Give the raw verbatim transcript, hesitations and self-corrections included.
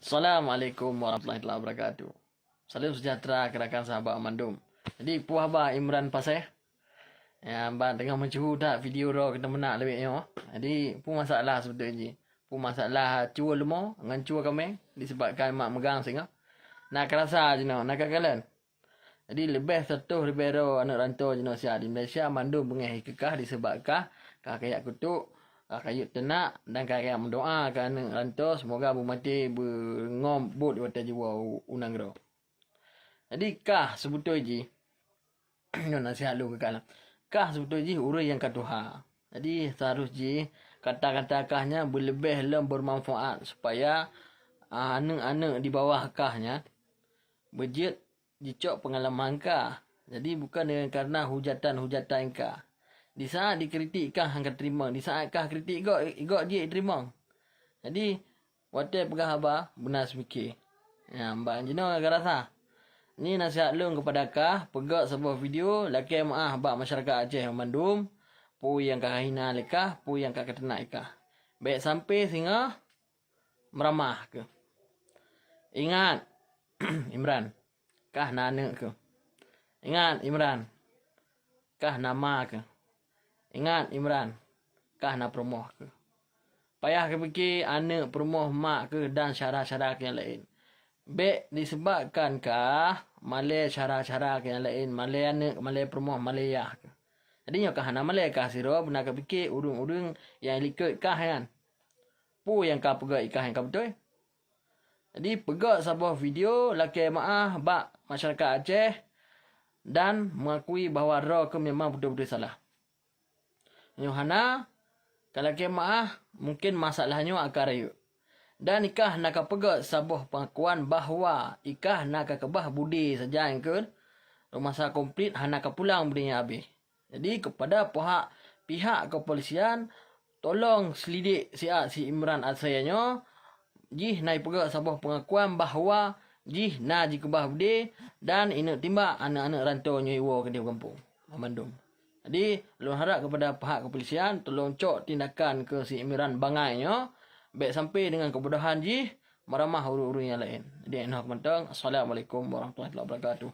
Assalamualaikum warahmatullahi taala wabarakatuh. Salam sejahtera keu rakan sahabat mandum. Jadi, peue haba Imran Paseh? Ya, ban teungoh meusyeuhu that video droe keu teumeunak leubeh nyoe. Jadi, peue masalah seubeutôi jih? Peue masalah cue leumo ngon cue kameng disebabkan mak meugang singoh? Na keurasa jinoe, na kakalon? Jadi, leubeh seratus ribèe droe aneuk rantô jinoe siat di Malaysia mandum beungéh keukah disebabkan ka kajak keutuk, ka kajak teunak dan ka kajak meudoa keu aneuk rantô seumoga beumaté beungom buet di watèe jiwoe u, u nanggroe. Jadi, kah seubeutôi jih, nyoe nasihat lôn keu kah, kah seubeutôi jih ureueng nyang ka tuha. Jadi, seharus jih kata-kata kah nyan beuleubeh lom beumanfaat supaya, ah, aneuk-aneuk di bawah kah nyan beujeuet jicok peungalaman kah. Jadi, bukan dengan karena hujatan-hujatan kah. Di saat dikritik kah han ka teurimong, di saat kah kritik gob, gob jih teurimong. Jadi, watèe peugah haba, beuna seupiké. Nyan, ban jinoe ka rasa. Nyoe nasihat lôn keupada kah, peugöt saboh video, lakèe meu'ah bak masyarakat Aceh mandum, peue nyang ka hina lé kah, peue nyang ka kateunak lé kah. Bèk sampai singoh meuramah keuh. Ingat, Imran, kah na aneuk keuh. Ingat, Imran, kah na ma keuh. Ingat, Imran, kah na peurumoh keuh. Payah keupiké aneuk, peurumoh, mak keuh dan syedara-syedara keuh nyang laén. Bèk disebabkan kah malèe syedara-syedara keuh nyang laén, malèe aneuk, malèe peurumoh, malèe yah keuh. Jadi nyoe kah hana malèe, kah sidroe beuna keupiké ureueng-ureueng nyang likot kah nyan. Peue nyang ka peugöt i kah nyang ka beutôi? Jadi, peugöt saboh video lakèe meu'ah bak masyarakat Aceh dan mengakui bahwa droe keuh memang beutôi-beutôi salah. Nyoe hana, ka lakèe meu'ah, mungken masalah nyoe akan rayeuk. Dan i kah na ka peugöt saboh pengakuan bahwa i kah na ka keubah budé sajan keu masa konflik hana ka pulang budé nyan habéh. Jadi, kepada pihak, pihak kepolisian, tolong selidik siat si Imran Asèe nyoe, jih na jipeugöt saboh pengakuan bahwa jih na jikeubah budé dan ineuk timbak aneuk-aneuk rantô nyoe iwoe keudéh u gampông. Ban mandum. Jadi, lôn harap kepada pihak kepolisian, tolong cok tindakan keu si Imran bangai nyoe, bèk sampai deungon keubodohan jih meuramah ureueng-ureueng nyang laén. Jadi, 'oh noe keuh mantong. Assalamualaikum warahmatullahi wabarakatuh.